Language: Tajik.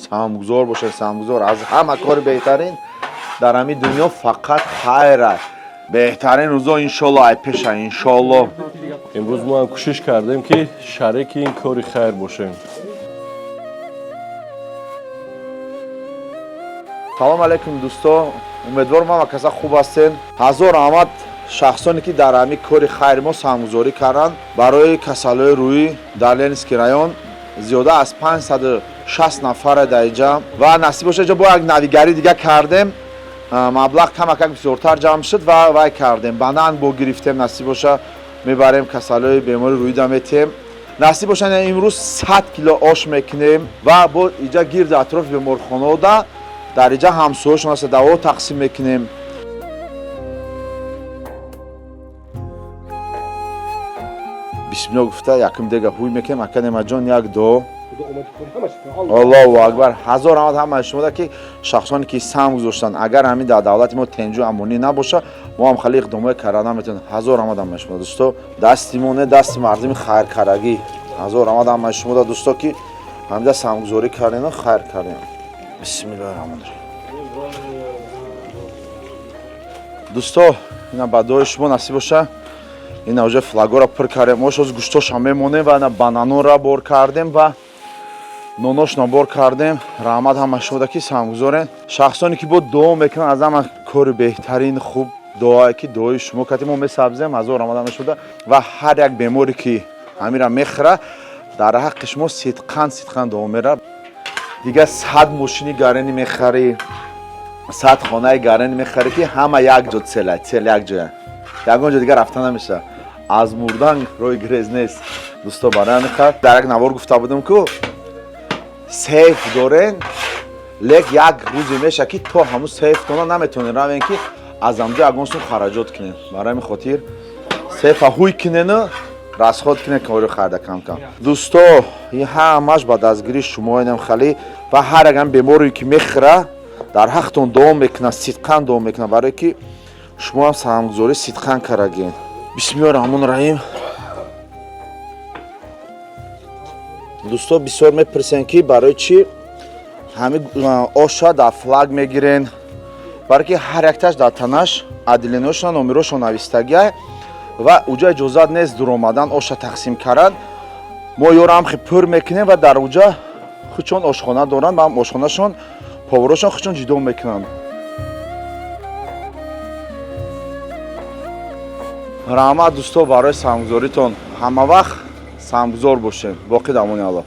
Саҳмгузор бошед, саҳмгузор. Аз ҳама кори беҳтарин дар ҳамин дунё фақат хайр аст. Беҳтарин рӯзо иншолло ай пеша, иншолло. Имрӯз мо ҳам кӯшиш кардем, ки шарики ин кори хайр бошем. Салом алейкум, дӯсто. Умедворам, ҳама каса хуб ҳастен. Ҳазор раҳмат шахсоне, ки дар ҳамин кори хайри мо саҳмгузорӣ карданд барои касалҳои рӯӣ дар Ленинский район. Зиёда аз 560 нафара дар иҷа ва насиб боша, иҷа бо як навигарӣ дига кардем. Маблағ камакак бисёртар ҷамъ шуд ва вай кардем, банан бо гирифтем. Насиб боша, мебарем, касалҳои бемори рӯида метем. Насиб боша, имрӯз 100 кило ош мекунем ва бо иҷа гирди атрофи беморхонаода, дар иҷа ҳамсояшон аст, даво тақсим мекунем. Бисмилло гуфта, якум дега ҳуй мекунем. Ака Немаҷон, як дуо. Аллоҳу акбар. Ҳазор раҳмат ҳамаи шумода, ки шахсоне ки саҳм гузоштанд. Агар ҳамин дар давлати мо тенҷу амонӣ набоша, мо ҳам хеле иқдомҳое карда наметавонем. Ҳазор раҳмат ҳамаи шумо, дӯсто. Дасти мо не, дасти мардуми хайркардагӣ. Ҳазор раҳмат ҳамаи шумода, дӯсто, ки ҳамида саҳмгузорӣ кардем, хайр кардем. Бисмиллоҳи раҳмони раҳим. Дӯсто, ина ба дуои шумо, насиб боша, ина уже флагора пур кардем, ош оз гӯштоша мемонем ва ина бананонра бор кардем ва ноношна бор кардем. Раҳмат ҳама шумода, ки саҳмгузорен. Шахсоне, ки бо дуо мекунанд, аз ҳама кори беҳтарин хуб дуое, ки дуои шумо кати мо месабзем. Ҳазор раҳмат ҳама шумода ва ҳар як беморе, ки ҳамира мехӯра, дар ҳаққи шумо сидқан сидқан дуо мера. Дигар 100 мошини гарени мехарӣ, 100 хонаи гарени мехарӣ, ки ҳама як ҷо цела цел, як ҷоя, ягон ҷо дигар рафта намеша. Аз мурдан роҳи гирез нест, дӯсто. Барои ҳамин хар дар як навор гуфта будам, ку сейф дорен, лек як рӯзе меша, ки то ҳамун сейфтона наметавонед равен, ки аз ҳамҷо ягон сум хараҷот кунед. Барои ҳамин хотир сейфа ҳуй кунену расход кунед кори харда кам-кам. Дӯсто, ин ҳамаш ба дастгирии шумо инам хали ва ҳар яган беморе, ки мехӯра, дар ҳақтон дуо мекунад, сидқан дуо мекунад, барое ки шумо ҳам саҳмгузорӣ сидқан карагин. Бисмиллоҳи раҳмони раҳим. Дӯсто, бисёр мепурсем, ки барои чӣ ҳамин оша дар флаг мегирен. Барое ки ҳар якташ дар танаш отделениешона номерошон навистагиа ва уҷа иҷозат нест дуромадан, оша тақсим кардан. Мо ёро ҳам пур мекунем ва дар уҷа худшон ошхона доранд ва ҳам ошхонашон, поворошон худшон ҷудо мекунанд. Раҳмат, дӯсто, барои саҳмгузоритон. Ҳама вақт саҳмгузор бошем. Боқӣ дар амони Аллоҳ.